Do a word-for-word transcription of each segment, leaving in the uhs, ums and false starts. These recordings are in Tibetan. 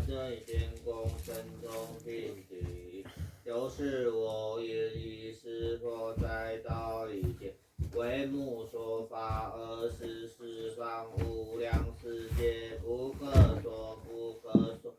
真心共生中平地，就是我也已是佛在道一切，为母说法，而是十方无量世界，无可说不可说。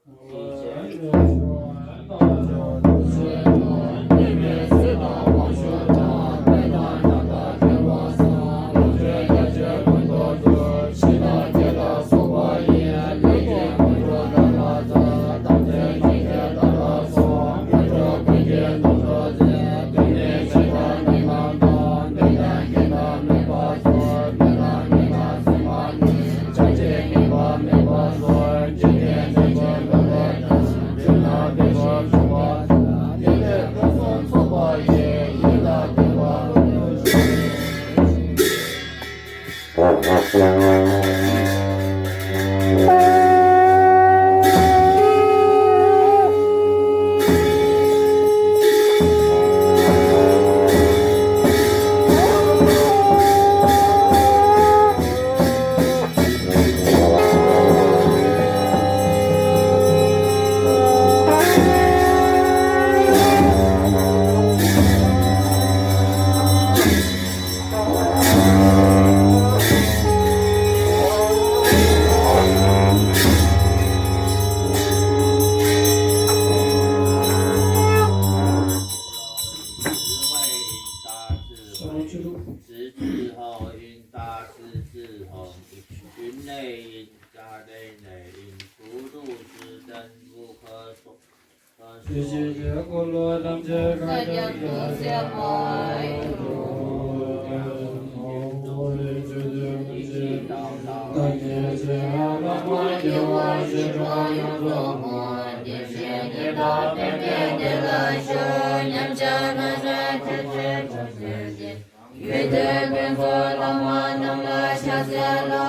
ཡོན་ཏན་ཕུན་ཚོགས་བླ་མ་རྣམས་ལ་ཕྱག་འཚལ་ལོ།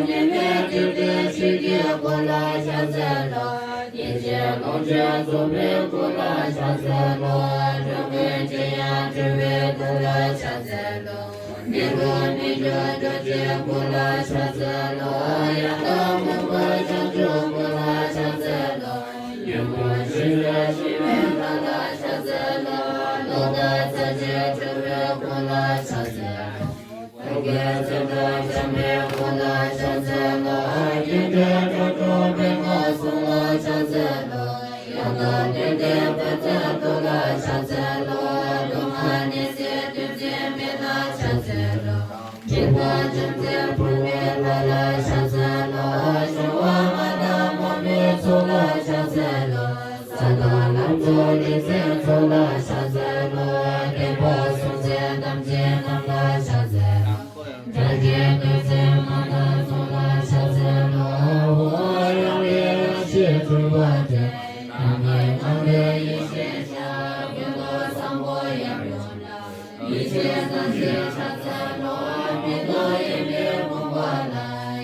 ཉི་མའི་འོད་ཀྱི་ཆོས་ཀྱི་སྐུ་ལ་ཕྱག་འཚལ་ལོ། ཡེ་ཤེས་ཀློང་ཆེན་རྫོགས་པའི་སྐུ་ལ་ཕྱག་འཚལ་ལོ། འགྲོ་ཀུན་འཇིགས་ཡང་གྲོལ་བའི་སྐུ་ལ་ཕྱག་འཚལ་ལོ། མི་ལུས་མི་འགྱུར་རྡོ་རྗེའི་སྐུ་ལ་ཕྱག་འཚལ་ལོ། ཡང་དག་མུན་པ་བྱང་ཆུབ་སྐུ་ལ་ཕྱག་འཚལ་ལོ། ཡོན་ཏན་ཕུན་ཚོགས་ཞི་བའི་ལྷ་ལ་ཕྱག་འཚལ་ལོ། ལོག་ལྟ་ཚར་གཅོད་གྲོལ་བའི་སྐུ་ལ་ཕྱག་འཚལ་ལོ། ཐུགས་ཀྱི་ཚེ་དང་འཇམ་པའི་སྐུ་ལ་ཕྱག་འཚལ་ལོ། རྒྱུ་འབྲས་སྒྲོ་འདོགས་པའི་ངོ་སྲུང་ལ་ཕྱག་འཚལ་ལོ། ཡང་དག་དོན་ལྡན་དཔལ་བརྩེགས་སྐུ་ལ་ཕྱག་འཚལ་ལོ། སྡུག་བསྔལ་ནད་སེལ་གདོན་བཅས་མེད་ལ་ཕྱག་འཚལ་ལོ། འཇིགས་དང་བྱམས་བརྩེ་ཕུལ་བའི་ལྷ་ལ་ཕྱག་འཚལ་ལོ། གཞོལ་བ་མ་དང་མ་མོའི་ཚོགས་ལ་ཕྱག་འཚལ་ལོ། ས་དང་ལམ་མཆོག་ལེགས་མཛད་ཚོགས་ལ་ཕྱག་འཚལ་ལོ། བསྟན་པ་སྲུང་མཛད་དམ་ཅན་རྣམས་ལ་ཕྱག་འཚལ་ལོ། དགྲ་བགེགས་གདོན་བཅས་དམག་དང་ཚོགས་ལ་ཕྱག་འཚལ་ལོ། འོ་རང་ལས་རང་གཤེད་འཁྲུལ་པ་བྲལ། རང་གི་ངང་ལས་ཡེ་ཤེས་ཤར། ཀུན་ཏུ་བཟང་པོ་ཡབ་ཡུམ་ལ། ཡེ་ཤེས་རྡོ་རྗེ་ཕྱག་འཚལ་ལོ། མི་སྡུག་ཡིད་མི་ཕུང་བ་ལ།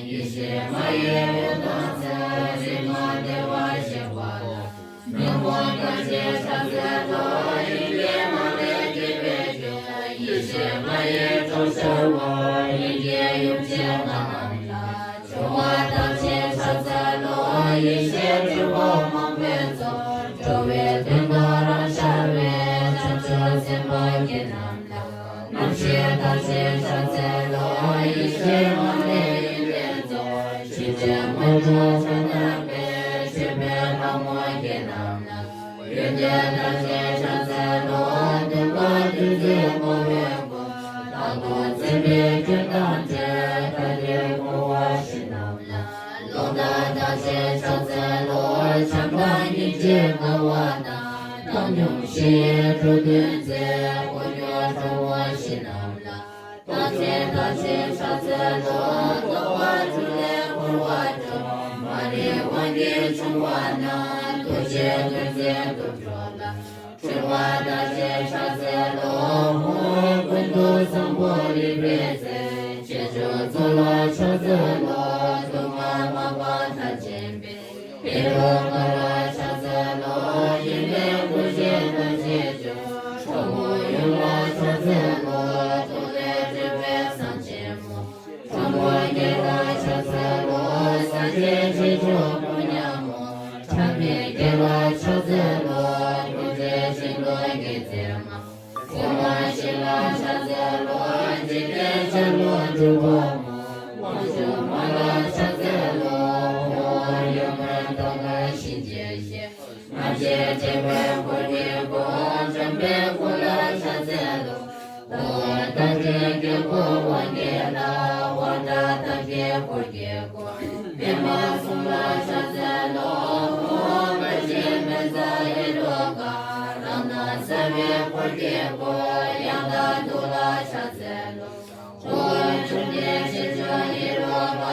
ཡེ་ཤེས་མ་ཡི་འོད་མདངས་འཚེར། རིག་མ་བདེ་བ་ཞི་བ་ལ། ཉོན་མོངས་རྡོ་རྗེ་ཕྱག་འཚལ་ལོ། ཡེ་ཤེས་མ་ལུས་སྐྱེད་པའི་རྒྱུ། ཡེ་ཤེས་མ་ཡི་གྲོང་ཁྱེར་བ། ཡེ་ཤེས་ཡུམ་ཆེན་ལྷ་རྣམས་ལ། འབྱུང་བ་བདག་ཆེན་ཕྱག་འཚལ་ལོ། ཡེ་ཤེས་སྤྲུལ་པ་མང་པོའི་ཚོགས། འགྲོ་བའི་དོན་དུ་རང་ཤར་བའི། བྱང་ཆུབ་སེམས་དཔའ་བརྒྱད་རྣམས་ལ། རྣམ་ཤེས་བདག་ཆེན་ཕྱག་འཚལ་ལོ། ཡེ་ཤེས་མ་ལུས་ཡོན་ཏན་ཚོགས། ཆོས་ཀྱི་དངོས་གྲུབ་སྤྱན་དྲངས་པའི། ཆོས་པའི་ལྷ་མོ་བརྒྱད་རྣམས་ལ། ཡོན་ཏན་བདག་ཆེན་ཕྱག་འཚལ་ལོ། འདོད་པ་ཐམས་ཅད་སྤོང་བའི་སྒོ། བདག་ཏུ་འཛིན་པའི་སྐྱོན་ཐམས་ཅད། བྲལ་ཏེ་འཁོར་བ་ཞི་རྣམས་ལ། ལོག་ལྟ་བདག་ཆེན་ཕྱག་འཚལ་ལོ། བྱམས་དང་སྙིང་རྗེ་དགའ་བ་དང་། བཏང་སྙོམས་ཞི་ཡི་འགྲོ་དོན་མཛད། དཀོན་མཆོག་གྲོང་དབང་ཞི་རྣམས་ལ། རྟག་འཛིན་བདག་ཆེན་ཕྱག་འཚལ་ལོ། ལོག་པ་དྲུག་ལས་འཁོར་བ་སྒྲོལ། མ་རིག་དབང་གིས་བྱུང་བ་རྣམས། ཐུགས་རྗེས་དོན་མཛད་དུད་འགྲོ་ལ། འཁྲུལ་བ་བདག་ཆེན་ཕྱག་འཚལ་ལོ། ཀུན་ཏུ་བཟང་པོ་རིག་པའི་རྩལ། ཆེ་མཆོག་ཚོགས་ལ་ཕྱག་འཚལ་ལོ། སྡུག་བསྔལ་མ་པ་མཐར་ཕྱིན་པའི། ཧེ་རུ་ཀ་ལ་ཕྱག་འཚལ་ལོ། ཡོན་ཏན་སྐུ་བཞི་རྣམ་བཞི་སྤྱོད། གྲོགས་པོ་ཡོངས་ལ་ཕྱག་འཚལ་ལོ། ཐུགས་ལས་སྤྲུལ་པའི་སངས་རྒྱས་མོ། གྲོགས་པོ་བརྒྱད་ལ་ཕྱག་འཚལ་ལོ། སངས་རྒྱས་ཆེ་མཆོག་དཔོན་ཉག་མོ། ཕྲ་མེན་ ཞེས་བྱ་བའི་འཁོར་གྱིས་བསྐོར། འཇམ་དཔལ་སྐུ་ལ་ཕྱག་འཚལ་ལོ། འཁོར་དང་འདྲེས་ཀྱི་འཁོར་དབང་གྱེན་ལ། དབང་དྲག་ཐབས་ཀྱི་འཁོར་གྱིས་བསྐོར། པདྨ་འབྱུང་གནས་ལ་ཕྱག་འཚལ་ལོ། འཁོར་དགའ་བཞིའི་མན་ངག་ཧེ་རུ་ཀ། རཏྣ་ཟབ་མོའི་འཁོར་གྱིས་བསྐོར། ཡང་དག་འདུས་ལ་ཕྱག་འཚལ་ལོ། འཁོར་འབྱུང་གནས་ཆེ་ཆུང་ཧེ་རུ་ཀ།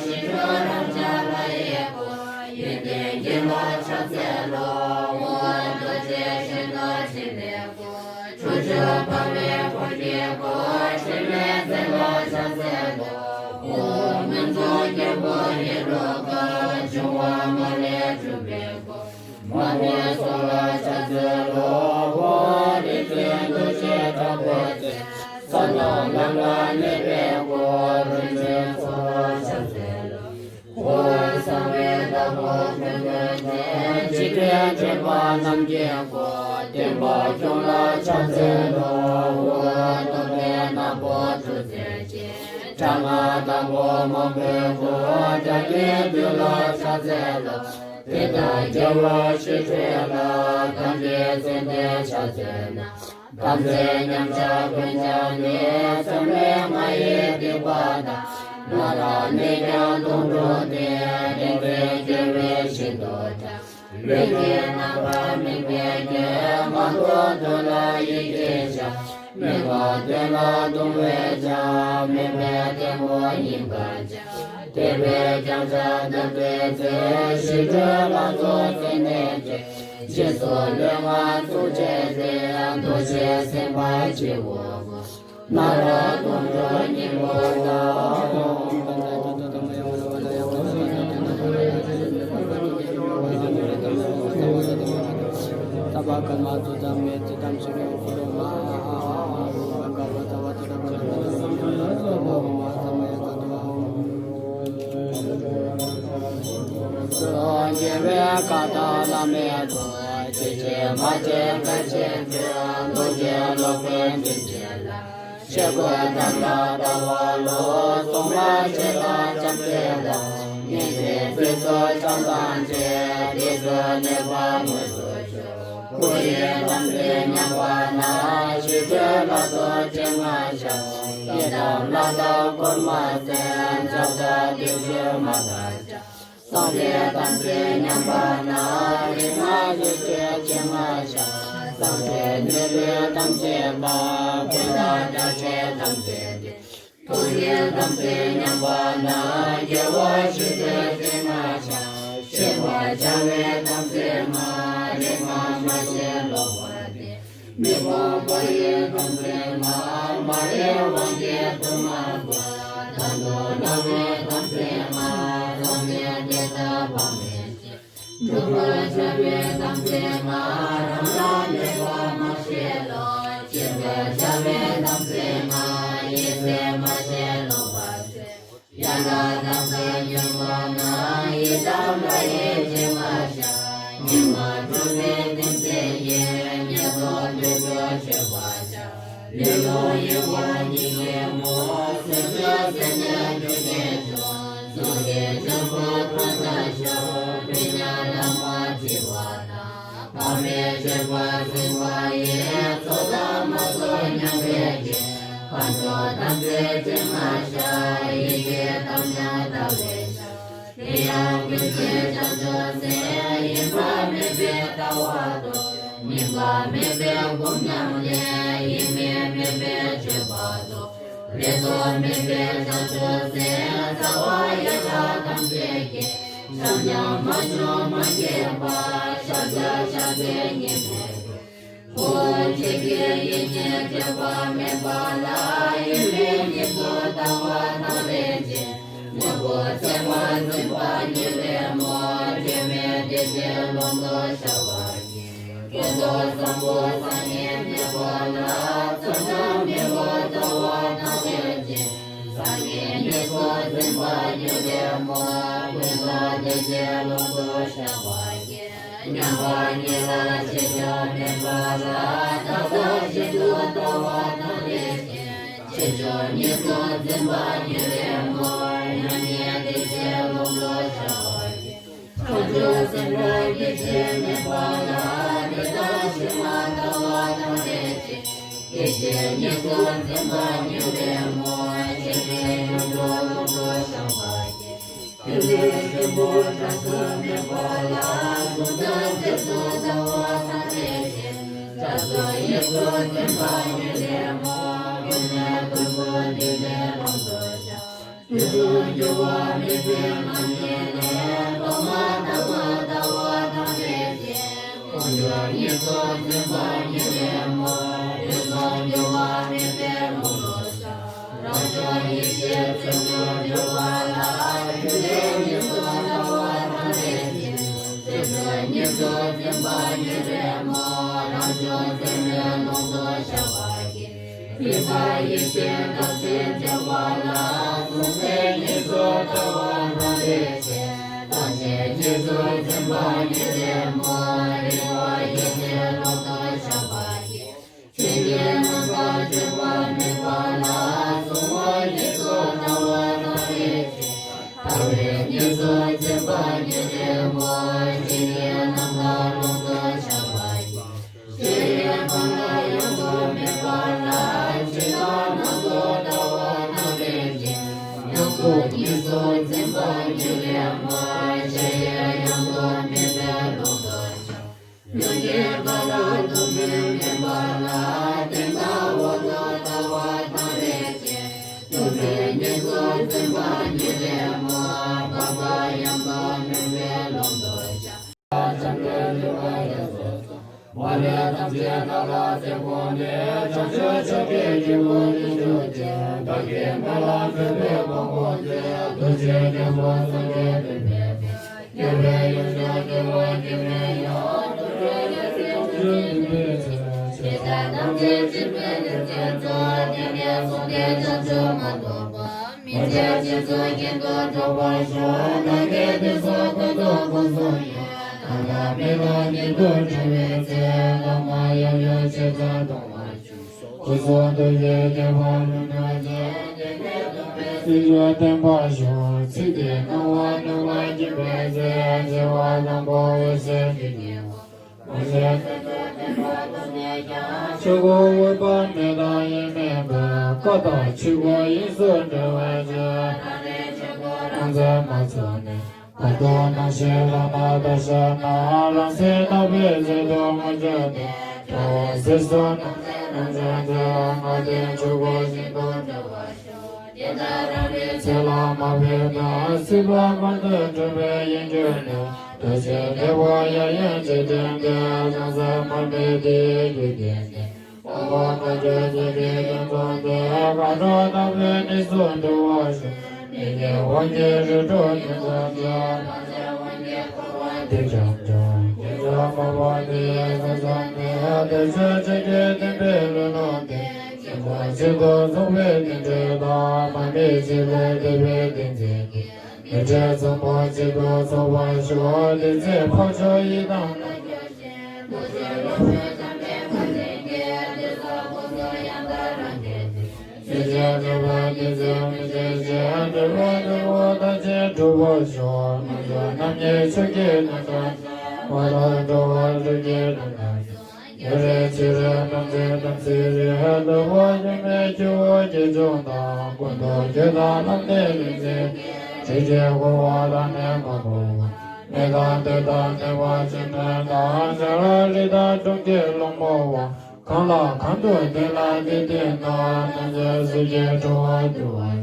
ཞི་ཁྲོ་རབ་འབྱམས་ལྷ་ཡི་འཁོར། ཡོན་ཏན་བརྒྱད་ལ་ཕྱག་འཚལ་ལོ། འཁོར་རྡོ་རྗེ་གཞོན་ནུ་ཕྲིན་ལས་འཁོར། ཁྱུ་མཆོག་འབར་བའི་འཁོར་གྱིས་བསྐོར། ཕྲིན་ལས་རྩེ་ལ་ཕྱག་འཚལ་ལོ། འཁོར་མི་འཇིགས་རྒྱལ་པོ་ཧེ་རུ་ཀ། འབྱུང་བ་མ་ལུས་འགྲུབ་པའི་འཁོར། མ་མོའི་ཚོགས་ལ་ཕྱག་འཚལ་ལོ། འཁོར་རིག་འཛིན་རྡོ་རྗེ་དྲག་པོའི་རྩལ། ས་རྣམས་ལམ་ལ་གནས་པའི་འཁོར། རིག་འཛིན་ཚོགས་ལ་ཕྱག་འཚལ་ལོ། འཁོར་གསང་བའི་བདག་པོ་ཀུན་ཀྱང་མཛད། འཇིག་རྟེན་འདྲེན་པ་རྣམས་ཀྱི་འཁོར། བསྟན་པ་སྐྱོང་ལ་ཕྱག་འཚལ་ལོ། འཁོར་སྟོབས་ལྡན་ནག་པོ་ཁྲོ་རྩེ་ཅན། དྲག་སྔགས་དང་པོ་མང་པོས་བསྐོར། དགྲ་བགེགས་འདུལ་ལ་ཕྱག་འཚལ་ལོ། དེ་དག་རྒྱལ་བ་ཞི་ཁྲོ་ལ། གང་གི་ཚེ་འདིར་ཕྱག་འཚལ་ན། དམ་ཚིག་ཉམས་ཆག་ཀུན་བྱང་ནས། མཚམས་མེད་ལྔ་ཡི་སྡིག་པ་དག་ནད་དང་ནད་ཀྱང་སྟོངས་འགྲོ་སྟེ། རིགས་འཛིན་རྒྱལ་བས་ཤིན་ཏུ་དྲག་ལུས་ཀྱི་རྣམ་པར་སྨིན་པའི་རྒྱུད། ངན་འགྲོ་འདུལ་ལ་ཡིད་ཀྱིས་བཞག་སྨན་པ་བསྟེན་ལ་གདུང་བས་བྱ། སྨན་པའི་ལྟད་མོ་ཡིན་པར་བྱ། དེ་བས་ཀྱང་ཕྱག་བཏབ་སྟེ་བརྩེ། ཞི་ཁྲོའི་ལྷ་ཚོགས་རྩད་ནས་བཅད། རྗེས་སུ་ལས་ངན་ཚུར་བཅད་དེ། རྡོ་རྗེ་སེམས་དཔའ་སྤྱི་བོ་སྐུ། ནཱ་རོ་དུད་འགྲོའི་སྙིང་པོ་དང་། རྒྱལ་བའི་བཀའ་དང་བླ་མའི་ཐུགས། ཇི་བཞིན་མ་བརྗེད་བཀའ་བཞིན་སྒྲུབ། རྡོ་རྗེ་སློབ་དཔོན་དྲིན་ཅན་ལ། ཆོས་སྐུ་དམ་ལ་བལྟ་བ་ལོ། སྲུང་མ་ཆོས་དང་བྱམས་བརྩེ་དང་། ཉེར་ཞིའི་སྲིད་མཚོ་འཆམ་དང་བཅས། དེ་ཚེ་གནོད་པ་དངོས་སུ་ཤོར། སྐུ་ཡི་དམ་ཚིག་ཉམས་པ་ན། ཞི་ཁྲོའི་ལྷ་ཚོགས་སྤྱན་སྔར་བཤགས། ཡི་དམ་ལྷ་དང་འཁོར་མ་སེར། ཛབ་དང་སྡིག་སྤྱོད་མ་དག་བྱ། སངས་རྒྱས་དམ་ཚིག་ཉམས་པ་ན། རིག་སྔགས་ཡེ་ཤེས་སྤྱན་སྔར་བཤགས། སངས་རྒྱས་ཉེ་ལུས་དམ་བཅས་པ། ཀུན་ལ་སྐྱབས་མཆི་དམ་བཅས་ཏེ། ཐུགས་ཀྱི་དམ་ཚིག་ཉམས་པ་ན། རྒྱལ་བ་ཞི་ཁྲོའི་སྤྱན་སྔར་བཤགས། ཞི་བར་བྱ་བའི་དམ་ཚིག་མ། རིག་སྔགས་མ་ཤེས་ལོག་པར་ལྟོས། མི་ཁོམ་པ་ཡི་དམ་ཚིག་མ། མ་རིག་དབང་གིས་དུག་ལྔ་འབུབས། དང་དུ་བླང་བའི་དམ་ཚིག་མ། ཚོགས་ནི་དེ་དག་དཔག་མེད་ཅིང་། འགྲུབ་པར་བྱ་བའི་དམ་ཚིག་མ། རང་ལ་གནོད་པ་མ་བྱེད་ལོ། བྱེད་པར་བྱ་བའི་དམ་ཚིག་མ། ཡིད་སེམས་མ་བྱེད་ལོག་པར་སྤྱོད། ཡང་དག་དམ་ཚིག་ཉམས་པ་ན། ཡི་དམ་ལྷ་ཡི་སྤྱན་སྔར་བཤགས། ཉོན་མོངས་འཁྲུལ་པའི་གཏན་ཚིགས་ཡིན། ཉེར་བསྡོགས་འདོད་ཆགས་ཆོད་པར་བྱ། ལེ་ལོ་ཡི་དབང་གིས་ཉོན་མོངས། ཟད་འགྲོའི་སེམས་ནི་རྒྱུན་ཆད་ཅིང་། གཟུགས་ཀྱི་འཇམ་པོ་ཁོ་ནར་ཤོག །དེ་ཉིད་ལམ་མ་བྲི་བ་དང་། བག་མེད་སྤྱོད་པ་འཛིན་པ་ཡིས། ཚོགས་དང་མ་ཚོགས་མཉམ་པའི་རྐྱེན། གང་བྱུང་དམ་ཚིག་ཅན་མ་བྱ། ཡིད་ཀྱི་གཏམ་ཡང་བརྡལ་བའི་ཕྱིར། དེ་ཡང་ཀུན་གཞི་བྱང་ཆུབ་སེམས། ཡིན་པ་མེད་པའི་ལྟ་བ་རྟོགས། ཉིད་པ་མེད་པའི་སྒོམ་ཉམས་ལེན། ཡིན་མིན་མེད་པའི་སྤྱོད་པ་རྟོགས། རེ་དོགས་མེད་པའི་བྱང་ཆུབ་སེམས། རྩ་བ་ཡེ་ཤེས་དམ་ཚིག་རྒྱས། བྱམས་སྙོམས་མ་བྱུང་མ་སྐྱེས་པ། ཤཱཀྱ་ཤཱཀྱའི་གཉེན་པོ་ཁྱོད། ཀུན་བྱེད་ཀྱི་ཡིད་གཉིས་བྲལ་བ་མེད་པ་ལ། ཡིད་མིན་གཉིས་སུ་ལྟ་བ་དང་ལེན་ཅིང་། དངོས་པོ་ཚད་མར་འཛིན་པ་ཉེ་བའི་མུར། སྒྲོན་མེ་བདེ་ཆེན་ཀློང་དུ་ཤར་བར་བགྱི། ཀུན་ཏུ་བཟང་པོ་སངས་རྒྱས་གནས་སྐོར་ལ། མཚམས་མེད་པར་ལྟ་བ་དང་ལྡན་ཅིང་། སངས་རྒྱས་གནས་སུ་འཛིན་པ་ཉེ་བའི་མུར། ཀུན་ཏུ་བདེ་ཆེན་ཀློང་དུ་ཤར་བར་བགྱི། མཉམ་པ་ཉིད་ལ་ཆེ་ཆུང་མེད་པ་ལ། བདག་ལྟ་བཞིན་དུ་ལྟ་བ་དང་ལྡན་ཅིང་། ཆེ་ཆུང་གཉིས་སུ་འཛིན་པ་ཉེ་བའི་མུར། མཉམ་ཉིད་བདེ་ཆེན་ཀློང་དུ་ཤར་བར་བགྱི། བྱང་ཆུབ་སེམས་ལ་སྐྱེ་འཆི་མེད་པ་ལ། ཉེར་བཞི་ཚེས་པ་ཉིན་རེ་མོ་ཆེ་ཆེ་ཡོངས་སུ་ལོངས་སུ་བཤམས་པ་ཡིན། དེ་ནས་ཆེན་པོ་གྲངས་སུ་མེད་པ་ལ་གསུང་ཚུལ་དེ་ཚོ་ལྟ་བ་དང་ལྡན་ཞིང་། གྲངས་སུ་ཉེར་བཞི་ཚེས་པ་ཉིན་རེ་མོ་ཀུན་ནས་ཀུན་ཏུ་བདེ་ལེགས་ལོངས་སུ་བཤམས། དེ་ཚོ་འགྱུར་བ་མེད་པའི་ངང་ཉིད་ནས་ཐོག་མ་ཐ་མ་ལྟ་བ་དང་ལྡན་ཞིང་། དཀོན་མཆོག་ཉེར་བཞི་ཚེས་པ་ཉིན་རེ་མོ་དེ་ཚོ་འགྱུར་བ་མེད་པའི་ལོངས་སུ་བཤམས། རང་བྱུང་ཡེ་ཤེས་ཚུལ་དུ་འགྱུར་བ་ལ་ཞུགས་པའི་ཉེར་བཞི་ཚེས་པ་ལྟ་བ་དང་ལྡན་ཞིང་། དེ་ཚོ་ཉེར་བཞི་ཚེས་པ་ཉིན་རེ་མོ་རང་བྱུང་སེམས་དཔའི་ལོངས་སུ་བཤམས་པ་ཡིན། མི་ཕམ་ཡེ་ཤེས་རྟགས་ཅན་ཐོས་པ་ལ་གསུང་ཚུལ་ཉེར་བཞི་ལྟ་བ་དང་ལྡན་ཞིང་། རྟགས་ཅན་ཉེར་བཞི་ཚེས་པ་ཉིན་རེ་མོ་རིག་པ་ཡེ་ཤེས་ལོངས་སུ་བཤམས་པ་ཡིན། ཆོས་ཀྱི་རྣམ་ཐར་བརྗོད་པ་མེད་པ་ལ་གསུང་བ་ཉེར་བཞི་ལྟ་བ་དང་ལྡན་ཞིང་། ཐར་པའི་ཉེར་བཞི་ཚེས་པ་ཉིན་རེ་མོ་ཆོས་ཀྱི་རྣམ་ཐར་ལོངས་སུ་བཤམས་པ་ཡིན། ཆོས་ཀྱི་གང་ཟག་ཡོངས་སུ་མེད་པ་ལ་ཕྱི་ནང་སྣ་ཚོགས་ལྟ་བ་དང་ལྡན་ཞིང་། ཡོངས་སུ་ཉེར་བཞི་ཚེས་པ་ཉིན་རེ་མོ་ཕྱི་ཡི་ཡོངས་སུ་མེད་པའི་ལོངས་སུ་བཤམས། མྱུར་སྐྱེ་ཀ་ལ་དུ་མའི་མེ་འབར་ལ་དེ་ན་འོད་དུ་ལྟ་བ་དང་ལྡན་ཞིང་། དུ་མའི་ཉེར་བཞི་ཚེས་པ་ཉིན་རེ་མོ་འཕགས་པ་ཡོངས་སུ་མེད་པའི་ལོངས་སུ་བཤམས། བྱམས་པའི་འདུན་པ་ཡོངས་སུ་རྫོགས། མ་ལུས་ཐམས་ཅད་བདག་ལ་བརྩེ་དགོངས་ནས། བྱང་ཆུབ་མཆོག་གི་སྐྱེས་བུ་དེ་ཆོས་ཅན། བདག་གིས་སྨོན་ལམ་འདོན་པའི་གོ་འཕང་མཛོད། རྡོ་རྗེ་རྒྱལ་པོ་སངས་རྒྱས་འདུས་པའི་དཔལ། སྐྱོབ་པའི་ཡུམ་ཆེན་སྐྱོབ་པ་སྐྱེ་མེད་ཡུམ། རྡོ་རྗེ་འཆང་ཆེན་ཆོས་ཀྱི་དཔལ། ཆོས་རྒྱལ་ཐམས་ཅད་གཅིག་པུའི་གདུང་ཆེན་མཛོད། དེང་ནས་བཟུང་སྟེ་བྱང་ཆུབ་མ་ཐོབ་པ། མི་མཇེད་རྗེ་བཙུན་མཁྱེན་དུ་གྲུབ་པར་ཤོག། བདག་གིས་དེ་སོགས་ཀུན་ཏུ་སྐུ་གསུང་ཡུལ། ནམ་མཁའ་མི་ལ་ཉིད་དུ་འགྲོ་བའི་ཚེ། བླ་མ་ཡབ་ཡུམ་ཆེ་ཚང་མཐོང་བར་ཤོག། སྐུ་གསུང་ཐུགས་ཀྱི་ཁྱད་པར་ལུས་རྟོགས་ཅན། དེ་ནས་སྟོན་པའི་སྲིད་མཆོག་བརྟན་པར་ཤོག། ཚིག་དེས་སྣང་བ་ནུབ་པར་བགྱིད་པའི་ཚེ། བྱེ་བ་དང་པོ་འོད་ཟེར་གྱི་ཉི་མ། མ་ཆེན་སེམས་ཙམ་བརྟན་པ་ཐོབ་ནས་ཀྱང་། ཆོས་སྐུ་འོད་དཔག་མེད་དང་དབྱེར་མེད་པས། བཀའ་དང་ཆོས་སྐུ་དབྱིངས་སུ་སྒྲོལ་བར་བྱེད། རང་ལས་ཆོས་སྐུ་རང་མཚན་མ་ཚོར་ནས། བར་དོ་སྣང་ཞེན་ལམ་སྣ་ལྟར་ཤར་ན། རང་སེམས་དག་པའི་ཚུལ་དུ་མངོན་གྱུར་ཏེ། ཕྲ་བ་སེམས་སུ་སྣང་མཛད་རྣམ་འབྱོར་ཅན། ལྔ་ལྡན་ཆོས་སྐུ་ཞིང་དུ་འགྲོ་བར་ཤོག། དེ་ལྟར་རང་རིག་ཚེ་ལ་མ་འཕོས་ན། སྲིད་པ་མང་དུ་འགྲོ་བའི་གཡེང་གྱུར་ནས། རྡོ་རྗེ་ལྟེ་བ་ཡར་ཡང་ཅིར་བསྟན་ཏེ། བྱང་སེམས་མར་མེ་དེ་ཡི་རྒྱུད་བསྟན་ཏེ། འོད་དཔག་མེད་ཀྱི་ཆོས་ཀྱི་དོན་རྫོགས་ཏེ། མཁའ་འགྲོ་དམ་པའི་གནས་སུ་འགྲོ་བར་ཤོག། མི་དགེ་དབང་གི་རིགས་དྲུག་ཉེར་བཞི་ཅན། ཕལ་ཆེར་དབང་གིས་འཁོར་བ་འདི་སྐྱོང་ཀྱང་། སྐྱེ་འཆི་མུན་པ་འདི་ཡི་ས་མཚམས་ནས། བདེ་གཤེགས་ཆོས་ཀྱི་བསྟན་པའི་ལུས་བླངས་ཏེ། གཅིག་པ་གཅིག་ཏུ་རྫོགས་པའི་རྟེན་འབྲེལ་དང་། མ་དམིགས་གཅིག་ལས་འདས་པའི་བསྟན་འཛིན་གྱི། མི་འབྲལ་ཚོགས་པ་གཅིག་ཏུ་ཚོགས་པར་ཤོག། བདེ་ཚེ་འཕགས་མཆོག་ཡི་དམ་ལ་སྐྱབས་ཞེས། རྡོ་རྗེ་སློབ་དཔོན་བྱམས་པའི་ཁ་འཛིན་གྱིས། དེ་སོགས་སྐུ་གསུང་ཡང་དག་རང་རྒྱལ་ཏེ། ཆོས་ཀྱི་སྒྲུབ་པ་ཉིད་ཟད་མི་ཤེས་ཤིང་། སྒྲུབ་པའི་འབྲས་བུ་མཐར་ཕྱིན་འགྲུབ་པར་ཤོག། རྣམ་འབྱོར་རྣམ་གཉིས་ཆོས་ཀྱི་རྣམ་གྲངས་ཀྱི། མ་དག་འགྲོ་བ་དྲུག་གི་རྣམ་གྲངས་ཀྱི། ཉེ་རིང་ཕྱི་རོལ་རྣམ་འབྱེད་རྣམ་གསལ་རིག། འདུལ་བ་མཉམ་མེད་སྐྱེ་བོ་དགེ་སྦྱོང་དང་། ཀུན་རྟོག་རྒྱུད་དང་ལམ་བདེན་ལུས་འཛིན་གྱི། དྲི་ཞིམ་ཁོལ་བ་དང་ནི་མ་ཁོལ་བ། མེ་དང་རྡུལ་དང་ནི་བ་ཅན་སྨན་དང་། སྦྱང་རག་རི་དང་གྲོང་ཁྱེར་སློང་མོ་བ། གང་ལ་གང་འདུལ་དེ་ལ་དེ་བསྟེན་ན། རྣམ་ཅན་སྲིད་ཀྱི་འགྲོ་བ་འདུལ་བར་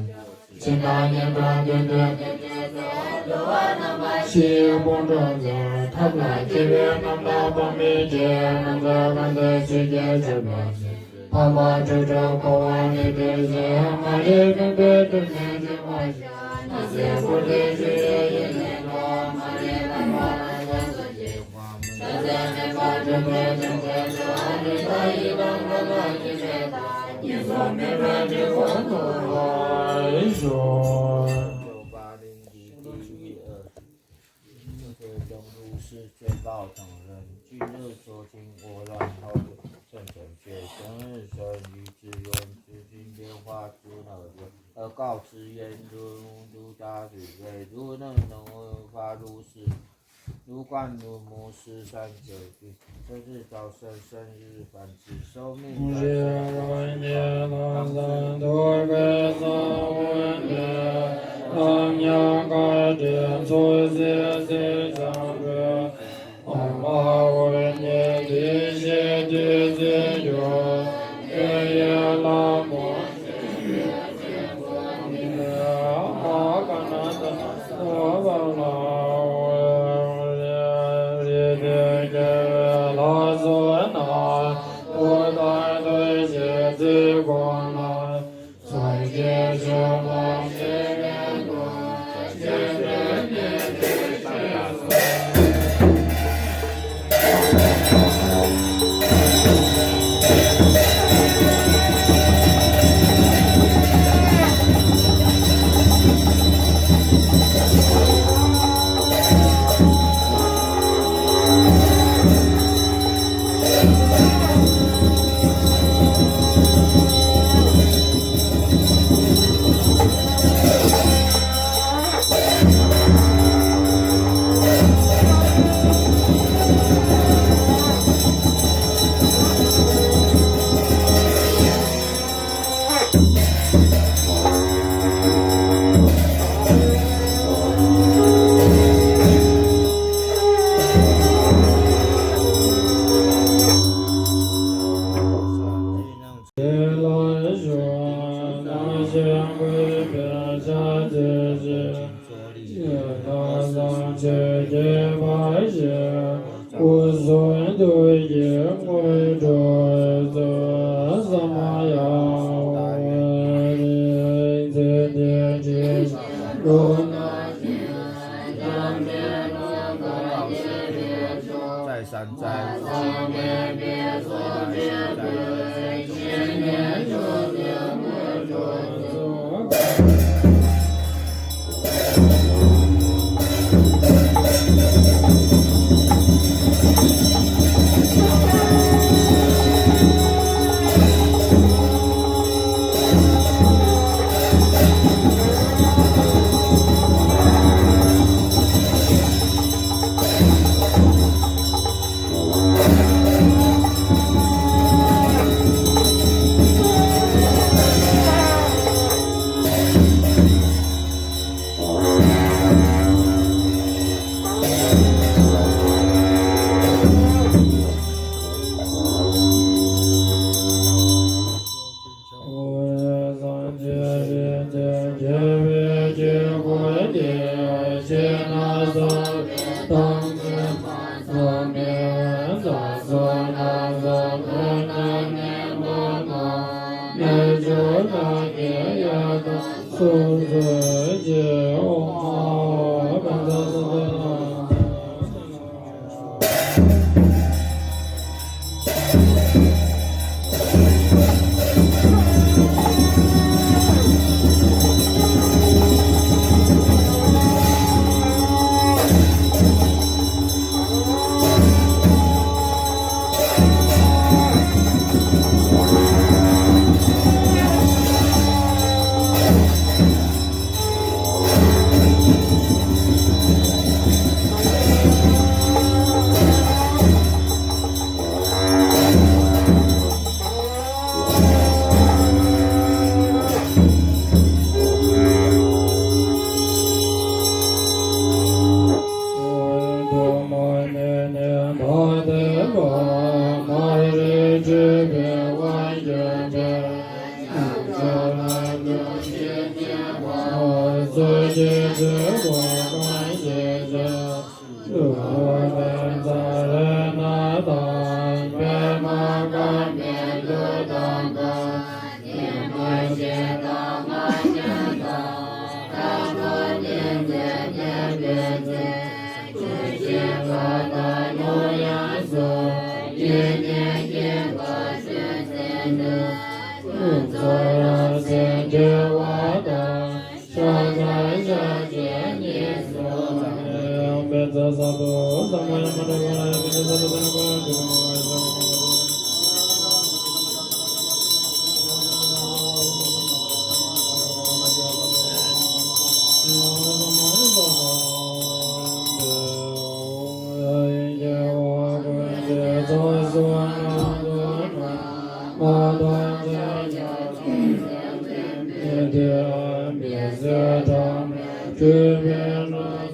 ཤོག། ཕྱི་ནང་གཉིས་ཕན་དོན་དུ་བདེ་སྐྱིད་སྩོལ། འདུལ་བ་རྣམ་པ་བཞི་ཡི་སྤོང་གྲོང་མཛོད། ཐབས་ལ་མཁས་པའི་རྣམ་དག་དཔག་མེད་ཀྱིས། རྣམ་ཐར་གང་འདུལ་ཆོས་ཀྱི་སྤྱོད་པ་མཛོད། ཕ་མ་གྲོགས་གྲོགས་འཁོར་བ་ལས་བསྒྲལ་ཞིང་། མ་རིག་མུན་པའི་དུག་ནད་འཇོམས་པར་ཤོག། སྣང་སྲིད་འཁོར་འདས་སྤྱོད་ཡུལ་ཡེ་ནས་འགྲོ། མ་རིག་ལམ་པ་ལ་སོགས་སུ་སྐྱེ་བ། ཆགས་སྡང་མེད་པར་སྒྲོལ་བའི་དོན་མཛད་དོ། ལུས་དང་ཡིད་དང་ངག་དང་གཉིས་མེད་དང་། གཉིས་སུ་མེད་པའི་འབྲས་བུ་ཐོབ་པར་ཤོག། 告辞言论，读大学位，读能能发如是。如冠如母，十三九句，生日招生，生日反击，寿命在身，万年老生，多个少问的，当阳开天，初四四上学，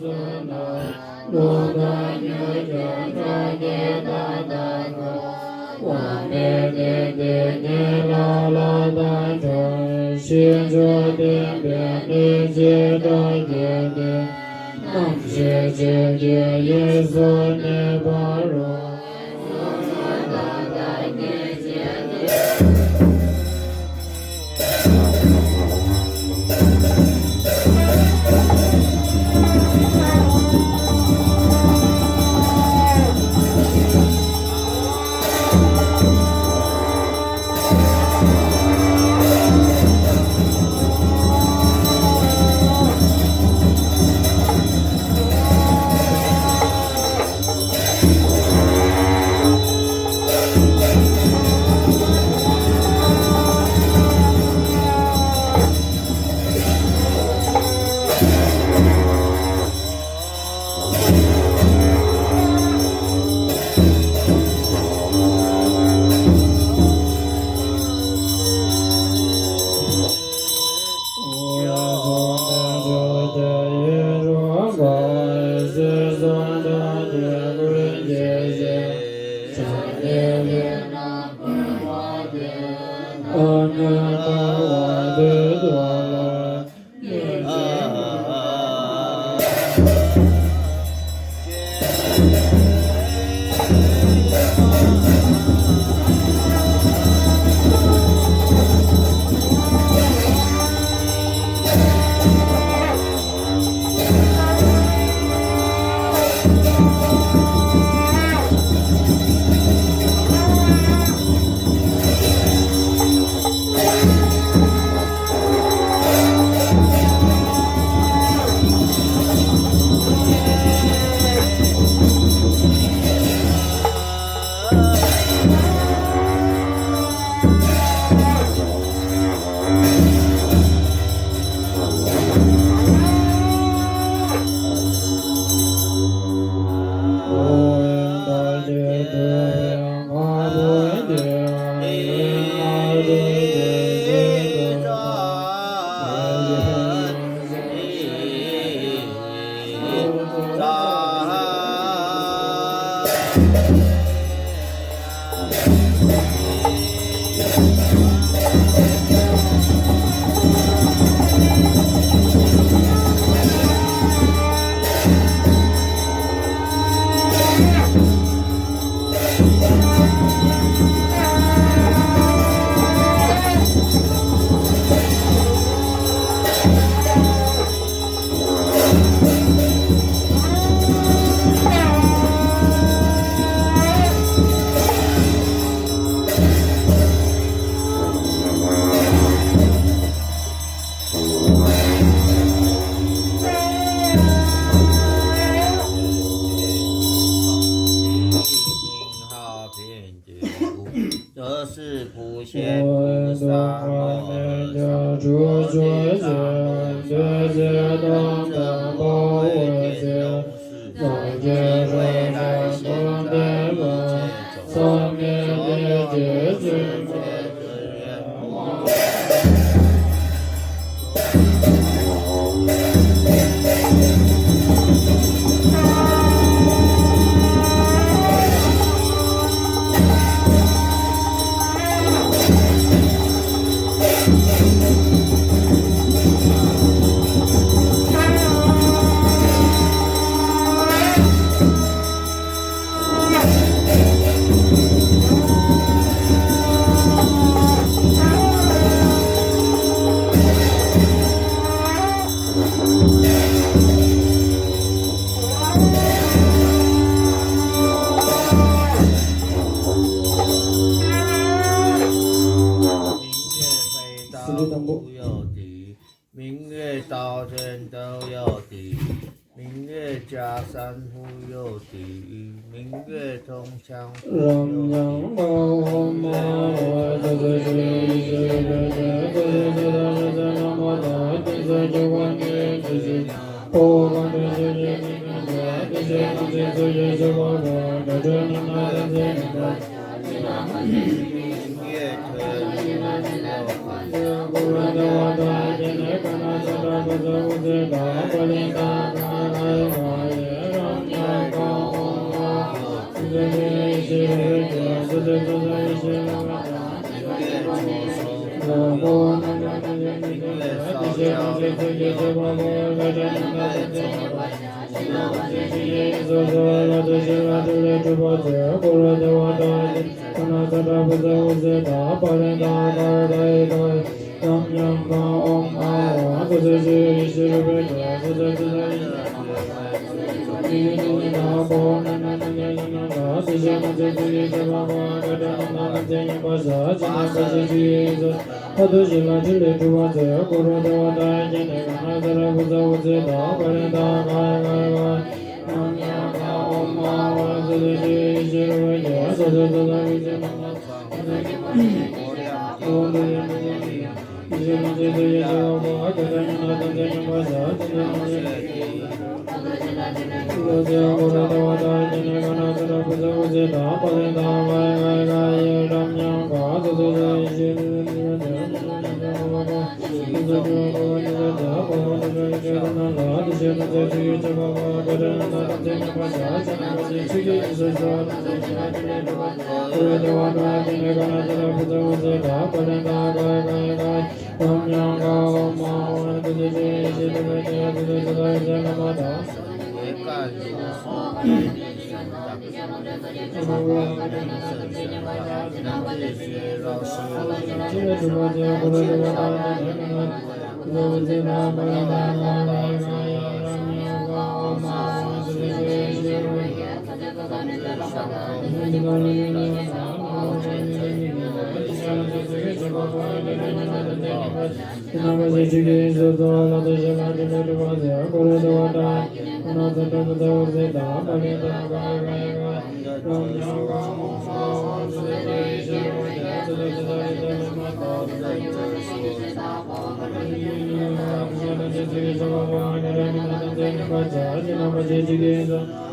ལུང་དང་མྱུར་མགྱོགས་ཕྲ་རྒྱས་ཏག་ཏག་གོ། དབང་པོའི་གཏེར་འདི་ཉིད་ལ་ལ་དང་འཕྲོ། ཞི་འཇམ་ལྡན་པའི་གནས་ཀྱི་བདག་རྒྱུད་དེ། རྣམ་ཤེས་ཆོས་ཀྱི་དབྱིངས་སུ་གནས་པར་རོ། སི་ལུ་དང་པོ། 明月照人都有地，明月加山湖有地，明月同江湖有地。 明月同江湖有地。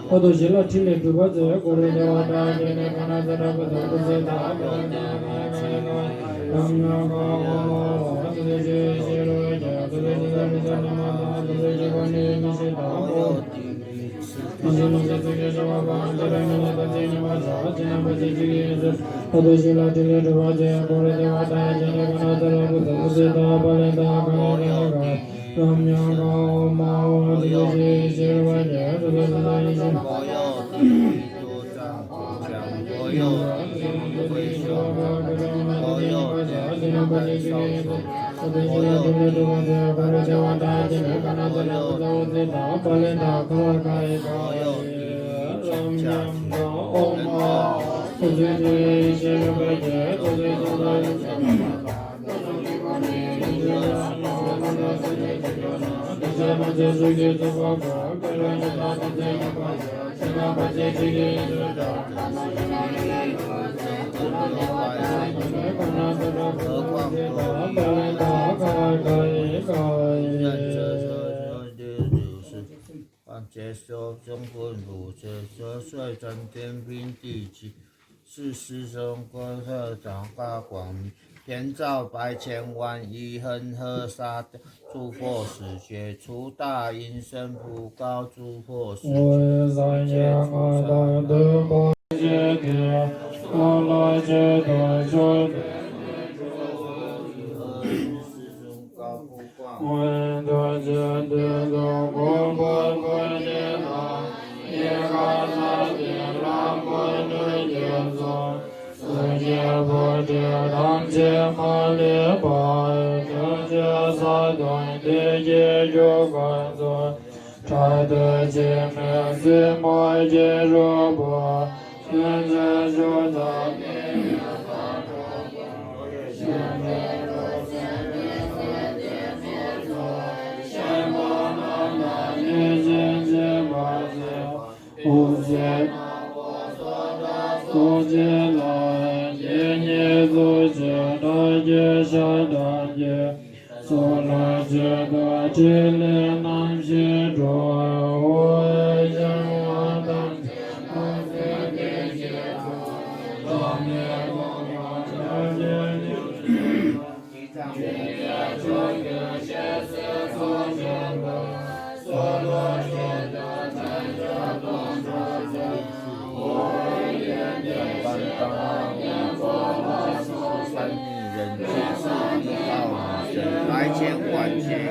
ཁ་དོག་བཞི་ལ་ཕྲིན་ལས་སྒྲུབ་པ་མཛད། འཁོར་བའི་བདེ་བ་དང་བཅས་ནས་གང་ན་བརྟན་པ་དང་ཐུགས་བརྩེ་དང་། ཁ་དོག་བཞི་ལ་ཕྲིན་ལས་སྒྲུབ་པ་མཛད། འཁོར་བའི་བདེ་བ་དང་བཅས་ནས་གང་ན་བརྟན་པ་དང་ཐུགས་བརྩེ་དང་། Quan thế giới chúng con đủ sự sửa soạn trong tiên vinh tỷ trí, sự sự sống có thờ trong các quảng, 天照百千万亿恒河沙，诸佛世界，除大音声不高，诸佛世界，世界诸佛。三命人，道与神，白天晚间。